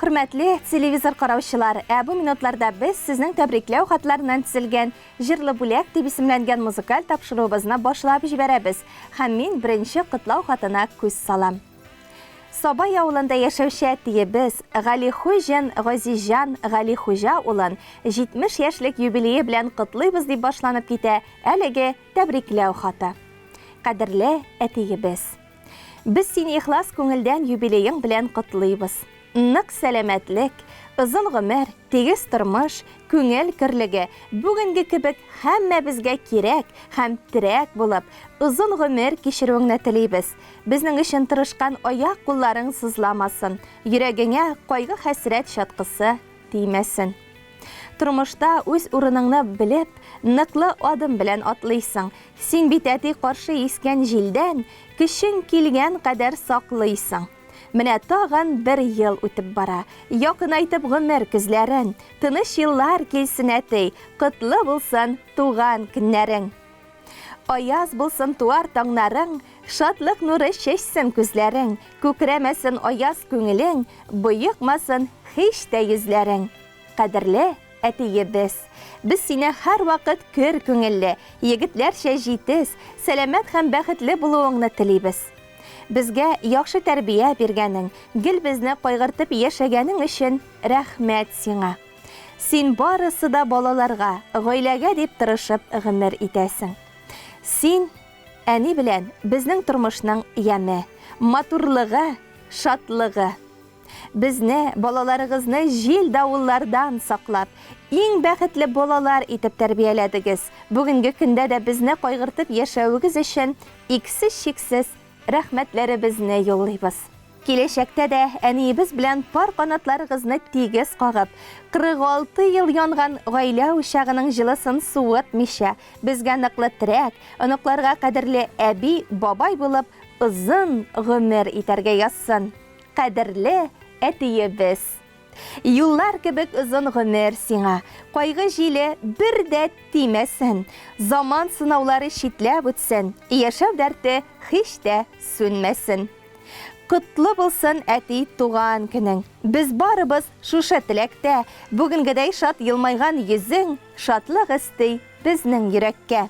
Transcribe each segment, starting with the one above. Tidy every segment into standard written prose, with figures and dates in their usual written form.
Хөрмәтле телевизор караучылар, ә бу минутларда без сезнең тәбрикләү хатларыннан төзелгән Җырлы бүләк дип исемләнгән музыкаль тапшыруыбызны башлап җибәрәбез һәм мин беренче котлау хатына күз салам. Сабай авылында яшәүче әтиебез Галихуҗин Газизҗан Галихуҗа улын 70 яшьлек юбилее белән котлыйбыз дип башланып китә әлеге тәбрикләү хаты. Кадерле әтиебез! Без сине ихлас күңелдән юбилеең белән котлыйбыз. Нык сәламәтлек, озын гомер, тигез тормыш, күңел көрлеге, бүгенге кебек һәммәбезгә кирәк һәм терәк булып, озын гомер кичерүеңне телибез. Безнең өчен тырышкан аяк-кулларың сызламасын, йөрәгеңә кайгы-хәсрәт чаткысы тимәсен. Тормышта үз урыныңны белеп, ныклы адым белән атлыйсың. Син бит әти каршы искән җилдән көчең килгән кадәр саклыйсың. Менә тагын бер ел үтеп бара. Якынайтып гомер көзләрен. Тыныч еллар килсен, әти, котлы булсын туган көннәрең. Аяз булсын туар таңнарың, Шатлык нуры чәчсен күзләрең, Күкрәмәсен аяз күңелең, Боекмасын һич тә йөзләрең. Кадерле әтиебез! Без сине һәрвакыт көр күңелле, егетләрчә җитез, сәламәт һәм бәхетле булуыңны телибез. Безгә яхшы тәрбия биргәнең, гел безне кайгыртып яшәгәнең өчен рәхмәт сиңа. Син барысы да балаларга, гаиләгә дип тырышып гомер итәсең. Син, әни белән безнең тормышның яме, матурлыгы, шатлыгы. Безне, балаларыгызны җил-давыллардан саклап, иң бәхетле балалар итеп тәрбияләдегез. Бүгенге көндә дә безне кайгыртып яшәвегез өчен иксез-чиксез рәхмәтләребезне юллыйбыз. Киләчәктә дә әниебез белән пар канатларыгызны тигез кагып, 46 ел янган гаилә учагының җылысын суытмыйча, безгә ныклы терәк, оныкларга кадерле әби, бабай булып озын гомер итәргә язсын. Кадерле әтиебез! Юллар кебек озын гомер сиңа, Кайгы җиле бер дә тимәсен, Заман сынаулары читләп үтсен, Яшәү дәрте һич тә сүнмәсен. Котлы булсын, әти, туган көнең! Без барыбыз шушы теләктә, Бүгенгедәй шат елмайган йөзең Шатлык өсти безнең йөрәккә.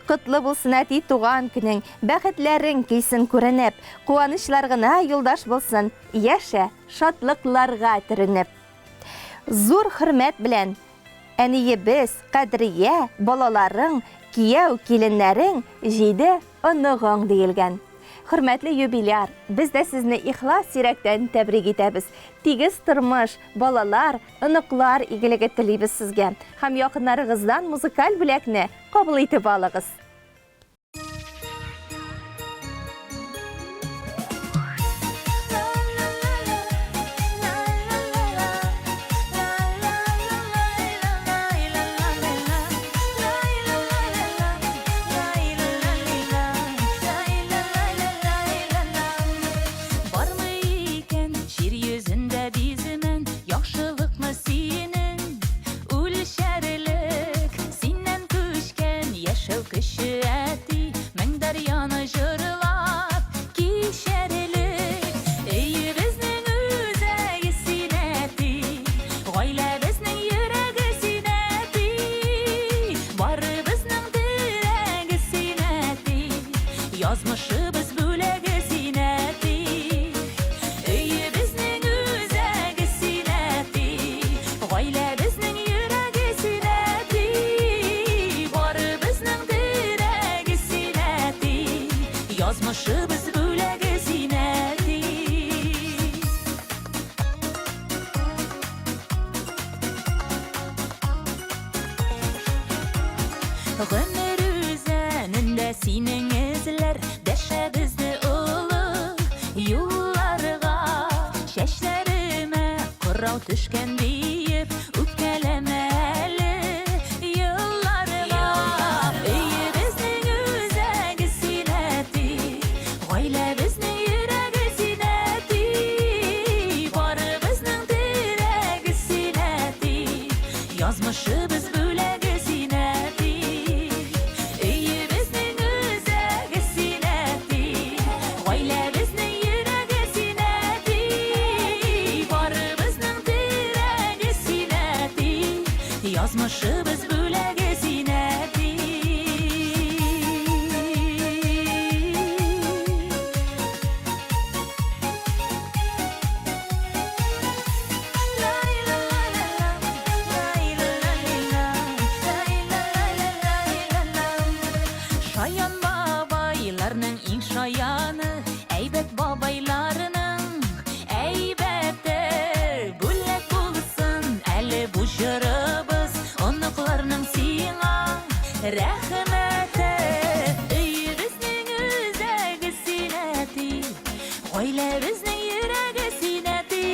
Котлы булсын, әти, туган көнең, Бәхетләрең килсен күренеп, Куанычлар гына юлдаш булсын, Яшә, шатлыкларга төренеп. Зур хөрмәт белән, әниебез, Кадрия, балаларың, кияү, киленнәрең, җиде оныгың, диелгән. Хөрмәтле юбиляр, без дә сезне ихлас йөрәктән тәбрик итәбез. Тигез тормыш, балалар, оныклар игелеге телибез сезгә һәм якыннарыгыздан музыкаль бүләкне кабул итеп алыгыз. Бармы икән җир йөзендә биземен Яхшылыкны синең үлчәрлек Синнән күчкән яшәү көче әти Мең дәрьяны җырлап кичәрлек Өебезнең үзәге син әти Гаиләбезнең йөрәге син әти Барыбызның терәге син әти Язмышыбыз бүләге син, әти. Өебезнең үзәге син, әти. Гаиләбезнең йөрәге син, әти. Барыбызның терәге син, әти. Язмышыбыз бүләге син, әти. Гомер үзәнендә синең эзләр Дәшә безне олы юлларга. Чәчләремә кырау төшкән диеп Үпкәләмә әле елларга. Өебезнең үзәге син, әти, Гаиләбезнең йөрәге син, әти, Барыбызның терәге син, әти, Язмышыбыз бүләге син, әти. Өебезнең үзәге син, әти, Гаиләбезнең йөрәге син, әти, Барыбызның Язмышыбыз бүләге син, әти. Шаян бабайларның иң шаяны, әйбәт бабайларның әйбәте. Бүләк булсын әле бу җырыбыз, оныкларның сиңа рәхмәте. Өебезнең үзәге син, әти, гаиләбезнең йөрәге син, әти.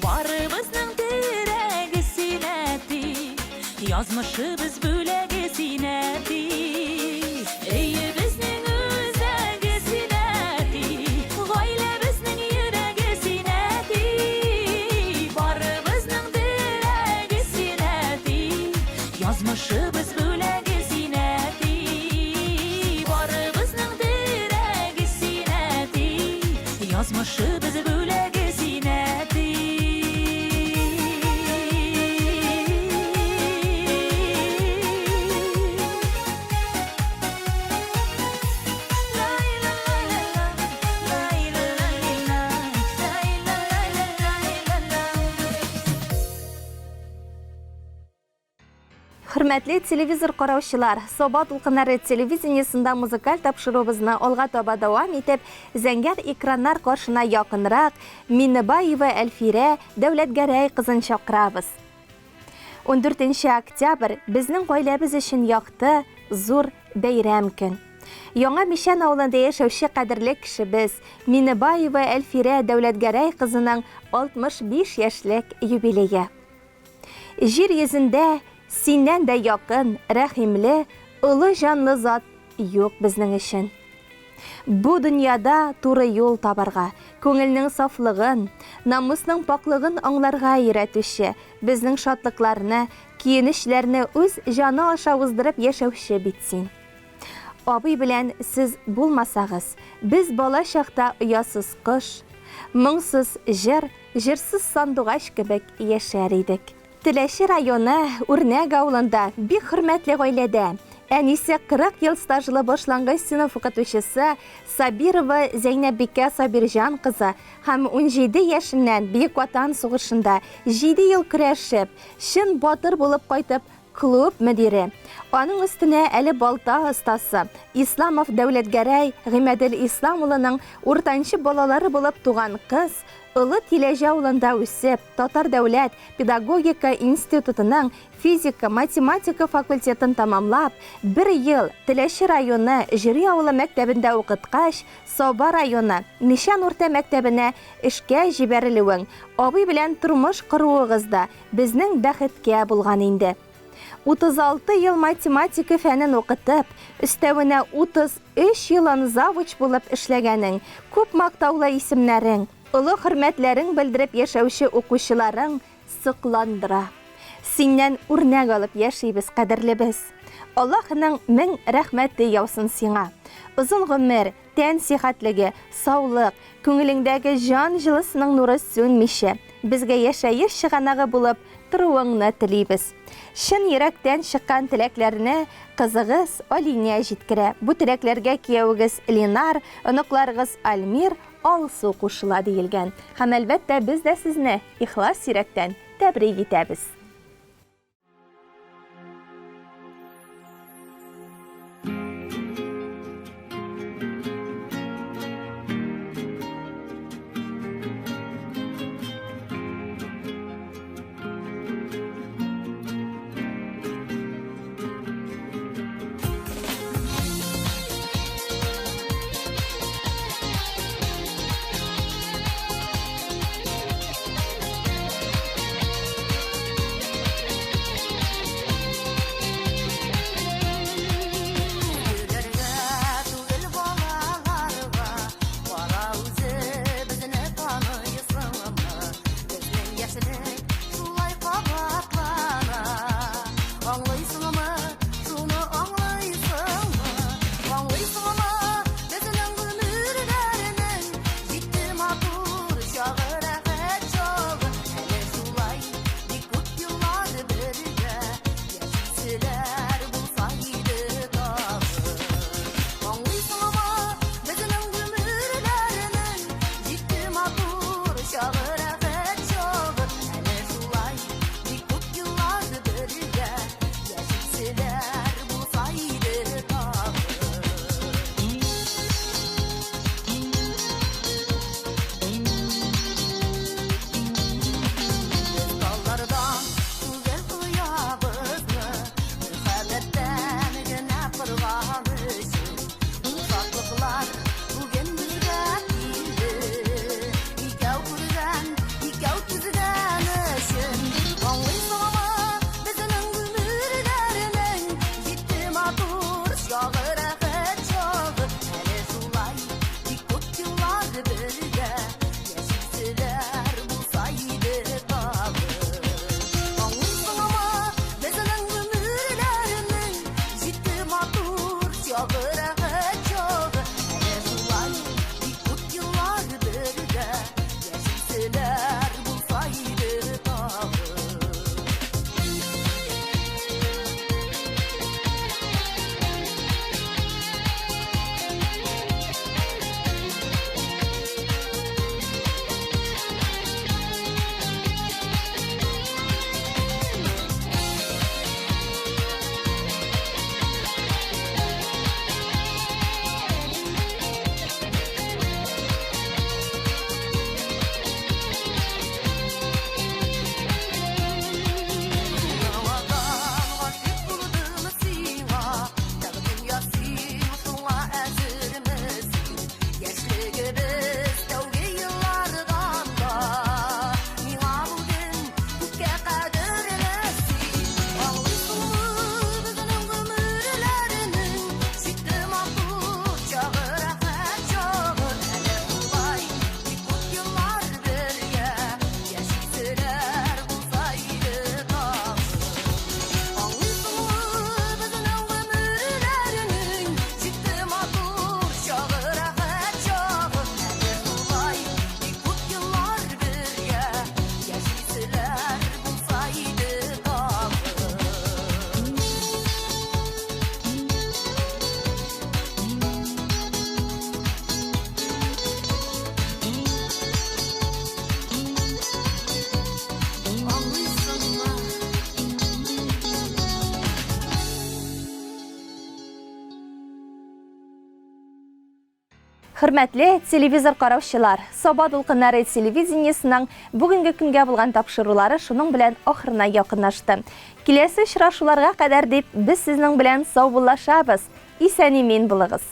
Барыбызның терәге син, әти, язмышыбыз бүләге син, әти. Өебезнең үзәге син, әти, гаиләбезнең йөрәге син, әти. Барыбызның терәге син, әти, язмышыбыз бүләге син, әти. Барыбызның терәге син, әти, язмышыбыз бүләге син, әти. Хөрмәтле телевизор караучылар, Саба дулкыннары телевидениесында музыкаль тапшыруыбызны алга таба дәвам итеп, зәңгәр экраннар каршына якынрак Миннебаева Әлфирә Дәүләтгәрәй кызын чакырабыз. 14 октябрь безнең гаиләбез өчен якты, зур бәйрәм көн. Яңа Мишән авылында яшәүче кадерле кешебез Миннебаева Әлфирә Дәүләтгәрәй кызының 65 яшьлек юбилее. Җир йөзендә синнән дә якын, рәхимле, олы җанлы зат юк безнең өчен. Бу дөньяда туры юл табарга, күңелнең сафлыгын, намусның пакълыгын аңларга өйрәтүче, безнең шатлыкларны, киенечләрне үз җаны аша уздырып яшәүче бит син. Абый белән сез булмасагыз, без бала чакта оясыз кош, моңсыз җыр, җырсыз сандугач кебек яшәр идек. Теләче районы Үрнәк авылында бик хөрмәтле гаиләдә әнисе 40 ел стажлы башлангыч сыйныф укытучысы Сабирова Зәйнәббикә Сабирҗан кызы һәм 17 яшеннән Бөек Ватан сугышында 7 ел көрәшеп, чын батыр булып кайтып, клуб мөдире. Аның өстенә әле балта остасы Исламов Дәүләтгәрәй Гыймәдел Ислам улының уртанчы балалары булып туган кыз Олы Тиләҗе авылында үсеп, Татар дәүләт педагогика институтының физика-математика факультетын тамамлап, бер ел Теләче районы Җөри авылы мәктәбендә укыткач, Саба районы Мишән урта мәктәбенә эшкә җибәрелүең, абый белән тормыш коруыгыз да безнең бәхеткә булган инде. 36 ел математика фәнен укытып, өстәвенә 33 елын завуч булып эшләгәнең, күп мактаулы исемнәрең, олы хөрмәтләрең белдереп яшәүче укучыларың сокландыра. Синнән үрнәк алып яшибез, кадерлебез. Аллаһының мең рәхмәте яусын сиңа. Озын гомер, тән сихәтлеге, саулык, күңелеңдәге җан җылысының нуры сүнмичә, безгә яшәеш чыганагы булып торуыңны телибез. Чын йөрәктән чыккан теләкләрне кызыгыз Алинә җиткерә. Бу теләкләргә киявегез Ленар, оныкларыгыз Альмир, Алсу кушыла диелгән. Һәм әлбәттә без дә сезне ихлас йөрәктән тәбрик итәбез. Хөрмәтле телевизор караучылар, Саба дулкыннары телевидениесының бүгенге көнгә булган тапшырулары шуның белән ахырына якынлашты. Киләсе очрашуларга кадәр дип без сезнең белән саубуллашабыз. Исән-имин булыгыз.